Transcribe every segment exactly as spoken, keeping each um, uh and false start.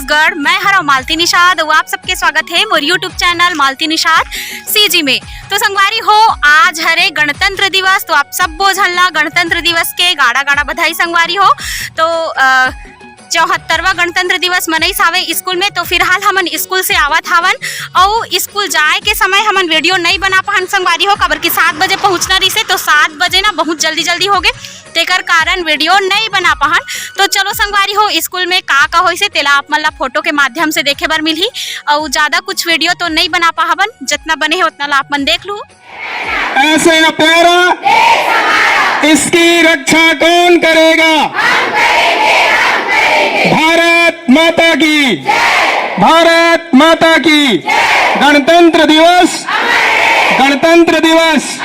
गढ़, मैं हरव मालती निषाद अउ आप सबके स्वागत हे मोर YouTube channel Malti Nishad CG में। तो संगवारी हो, आज हरे गणतंत्र दिवस, तो आप सब्बो झन ला गणतंत्र दिवस के गाड़ा गाड़ा बधाई संगवारी हो। तो अ, चौहत्तरवां गणतंत्र दिवस मनईस हावे स्कूल में। तो फिलहाल हमन स्कूल से आवत हावन अउ स्कूल जाए के समय हमन वीडियो नई बना पाहन संगवारी हो, काबर कि सात बजे पहुंचना रहिसे, तो सात बजे ना बहुत जल्दी जल्दी हो गे, तेकर कारण वीडियो नई बना पाहन। तो चलो संगवारी हो, स्कूल में का का होइसे तेला आप मन ला फोटो के माध्यम से देखे बर मिलही। अउ ज्यादा कुछ वीडियो तो नई बना पाहबन, जतना बने हे उतना ला आप मन देख लू। ऐसे प्यारा, इसकी रक्षा कौन करेगा? भारत माता की, भारत माता की। गणतंत्र दिवस, गणतंत्र दिवस।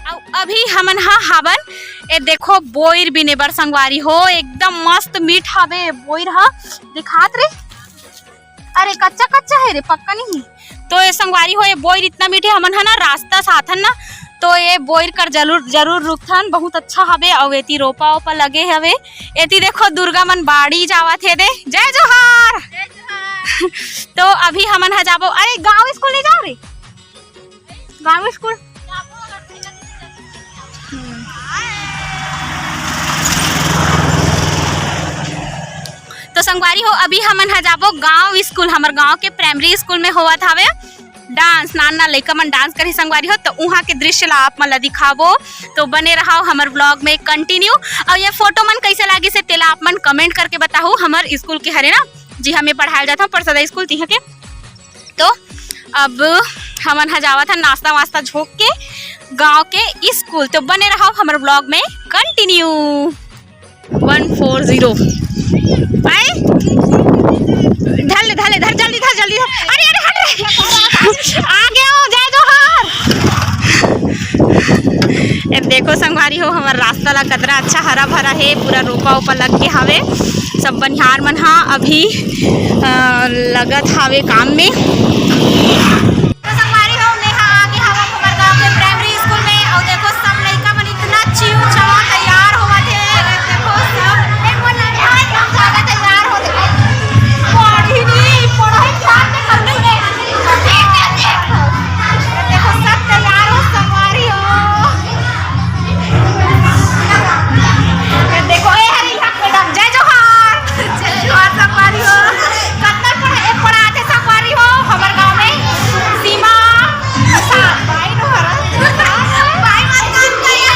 अउ अभी हमन ह हावन, ए देखो बोइर बिने बर संगवारी हो, एकदम मस्त मीठ हवे बोइर ह। दिखात रे, अरे कच्चा कच्चा हे रे, पक्का नहीं। तो ए संगवारी हो, ए बोइर इतना मीठे, हमन ह ना रास्ता से आथन ना, तो ए बोइर कर जरूर जरूर रुकथन, बहुत अच्छा हवे। अउ एती रोपा ओपा लगे हवे, एती देखो दुर्गा मन बाड़ी जावत हे दे। जय जोहार। तो अभी हमन ह जाबो, अरे गांव स्कूल नहीं जाओ रे, गांव स्कूल। तो संगवारी हो, अभी हमन ह जाबो गांव स्कूल, हमर गांव के प्राइमरी स्कूल में होवत हवे डांस, नान नान लइका मन डांस करही संगवारी हो, तो उहाँ के दृश्य ला आप मन ला दिखाबो। तो बने रहो हमर व्लॉग में कंटिन्यू। अउ ये फोटो मन कैसे लागिस हे तेला आप मन कमेंट करके बताहू। हमर स्कूल के हरे ना, जी हमें पढ़ायल जात हूँ परसदा स्कूल तिहा के। तो अब हमन ह जावत हन नाश्ता वास्ता झोंक के गांव के स्कूल। तो बने रहो हमर व्लॉग में कंटिन्यू। वन फोर जीरो। आए? धर ले, धर ले, धर, जल्दी धर, जल्दी धर। अरे, अरे, हट रे। आ गया हूँ, जय जोहार। ए, देखो संगवारी हो, हमर रास्ता ला कतरा अच्छा हरा भरा हे, पूरा रोपा ओपा लग के हावे। सब बनिहार मन हा अभी, अ, लगत हावे काम में। तो संगवारी हो, मेहा आगे हवं हमर गांव के प्राइमरी स्कूल में। अउ देखो, सब लइका मन इतना चिऊ चवा तैयार होवत हे। देखो, सब एकदम ज्यादा तैयार होत हे। पढ़ी नहीं, पढ़ाई ध्यान से करनी है। देखो, सब तैयार हो संगवारी हो। देखो, ए हरे यहाँ मैडम, जय जोहार। जय जोहार संगवारी हो। कतना पढ़-, ए, पढ़ाथे संगवारी हो, हमर गांव में सीमा प्रसाद, बाई नो हरा। बाई मत काम करिए।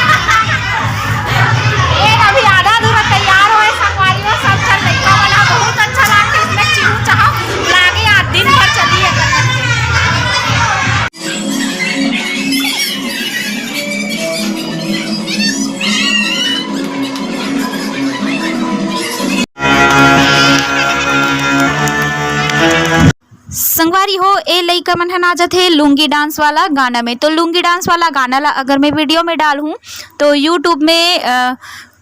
ए, अभी आधा अधूरा तैयार होए संगवारी हो, सब चल लइका वाला बहुत अच्छा लागथे, इसमें चिरू चाहो लागे, आज दिन भर चलिए करके। संगवारी हो, ए लइका मन ह नाचत हे लुंगी डांस वाला गाना में। तो लुंगी डांस वाला गाना ला अगर मैं वीडियो में डालहूँ तो YouTube में, अ,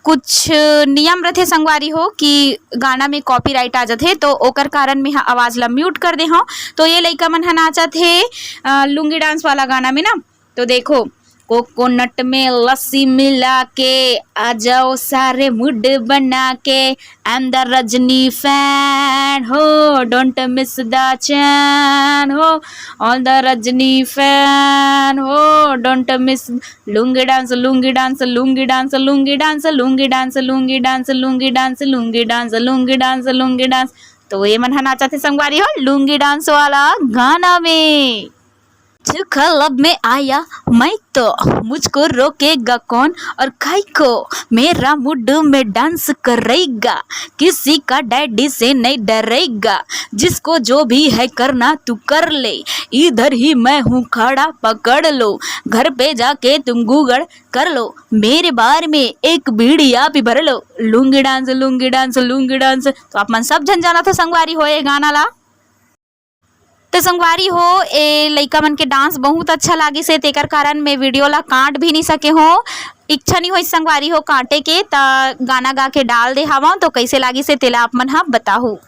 कुछ नियम रथे संगवारी हो कि गाना में कॉपीराइट आ जथे, तो ओकर कारण मैं ह आवाज ला म्यूट कर दे हूँ। तो ये लइका मन ह नाचत हे, अ, लुंगी डांस वाला गाना में ना। तो देखो, कोकोनट में लस्सी मिला के आ जाओ सारे मूड बना के। I'm the रजनी फैन हो, don't miss the chance हो। All the रजनी फैन हो, don't miss। Lungi dance, lungi dance, lungi dance, lungi dance, lungi dance, lungi dance, lungi dance, lungi dance, lungi dance, lungi dance. तो ये मन ह नाचत हे संगवारी हो लुंगी डांस वाला गाना में। चुखा लब में आया मैं तो, मुझको रोकेगा कौन और काई को, मेरा मूड में डांस करेगा, किसी का डैडी से नहीं डरेगा, जिसको जो भी है करना तू कर ले, इधर ही मैं हूँ खड़ा पकड़ लो, घर पे जाके तुम गूगल कर लो, मेरे बार में एक बीड़ी आप ही भर लो। Lungi dance, lungi dance, lungi dance. तो आप मन सब झन जानत हो संगवारी हो ये गाना ला। संगवारी हो, ए लइका मन के डांस बहुत अच्छा लागिस हे, तेकर कारण मैं वीडियो ला काट भी नहीं सके हो। इच्छा नहीं होइस संगवारी हो काटे के, त गाना गा के डाल दे हवं। तो कैसे लागिस हे तेला आप मन ह बताहू।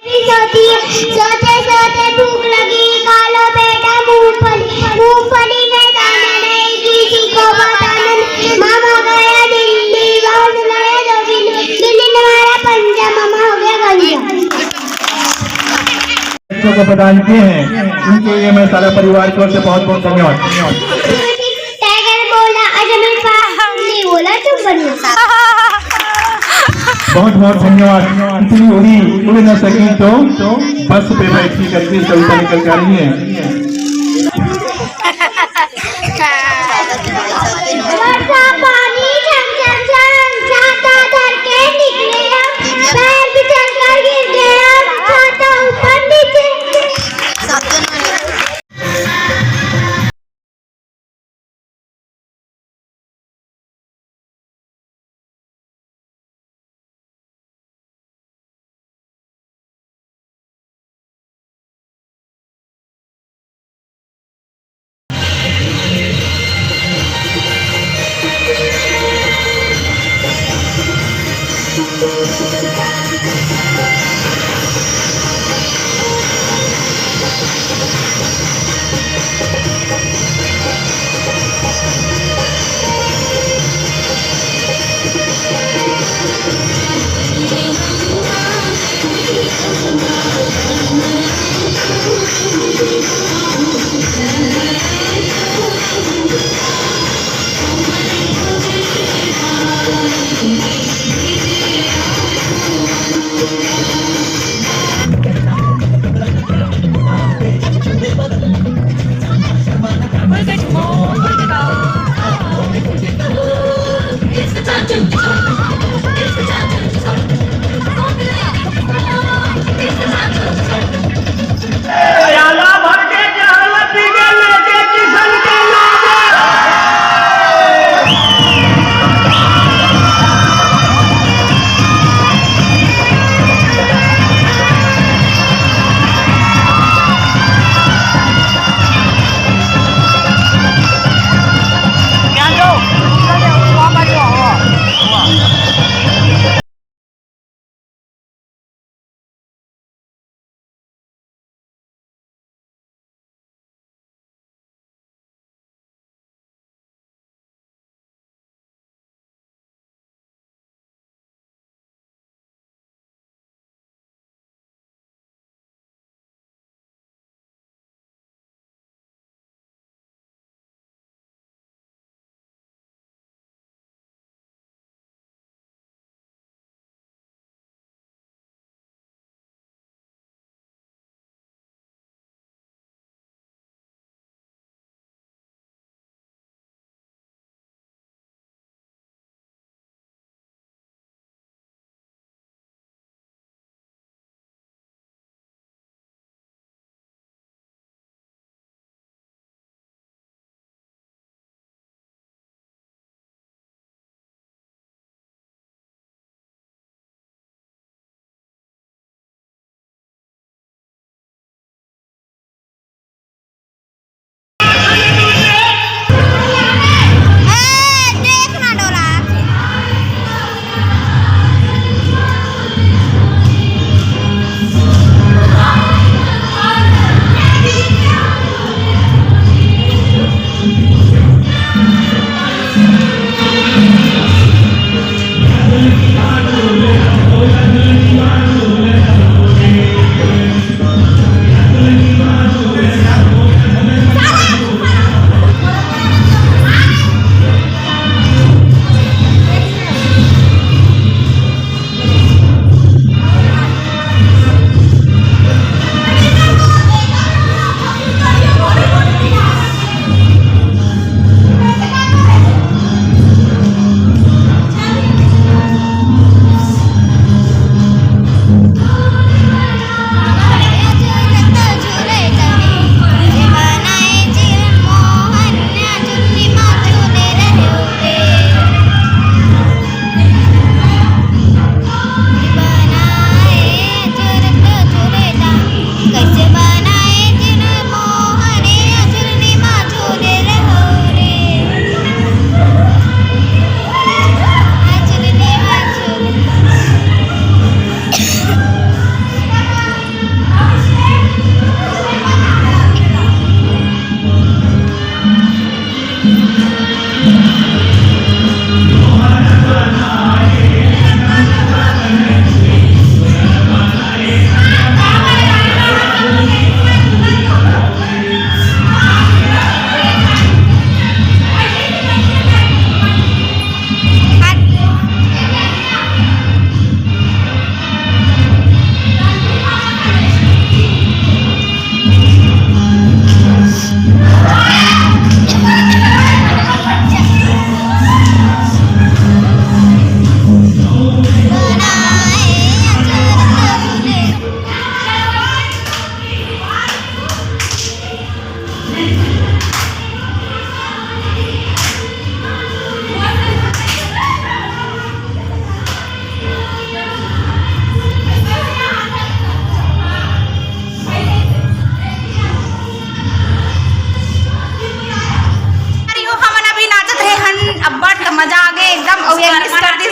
सोते सोते भूख लगी, खा लो बेटा मूंगफली, मूंगफली में दाना नहीं, किसी को बताना नहीं। मामा गया दिल्ली, बाबू गया दो बिल्ली, बिल्ली ने मारा पंजा, मामा हो गया गंजा। बच्चों को प्रदान किए हैं, उनके लिए मैं सारा परिवार की ओर से बहुत बहुत धन्यवाद। टाइगर बोला, "अच्छा, मेरे पास नहीं बोला, चुप बनो।" बहुत बहुत धन्यवाद। इतनी उड़ी, उड़ न सकी तो बस पे बैठी करके सविता निकल जा रही है। वर्षा पानी झम झम झम, छाता धर के निकले हम, पैर फिसल कर गिर गए हम, छाता ऊपर नीचे।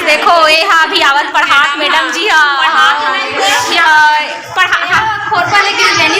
देखो, ये हा अभी आवत पढ़ात मैडम जी हा। पढ़ा, हाँ, खोरपा लेके लेनी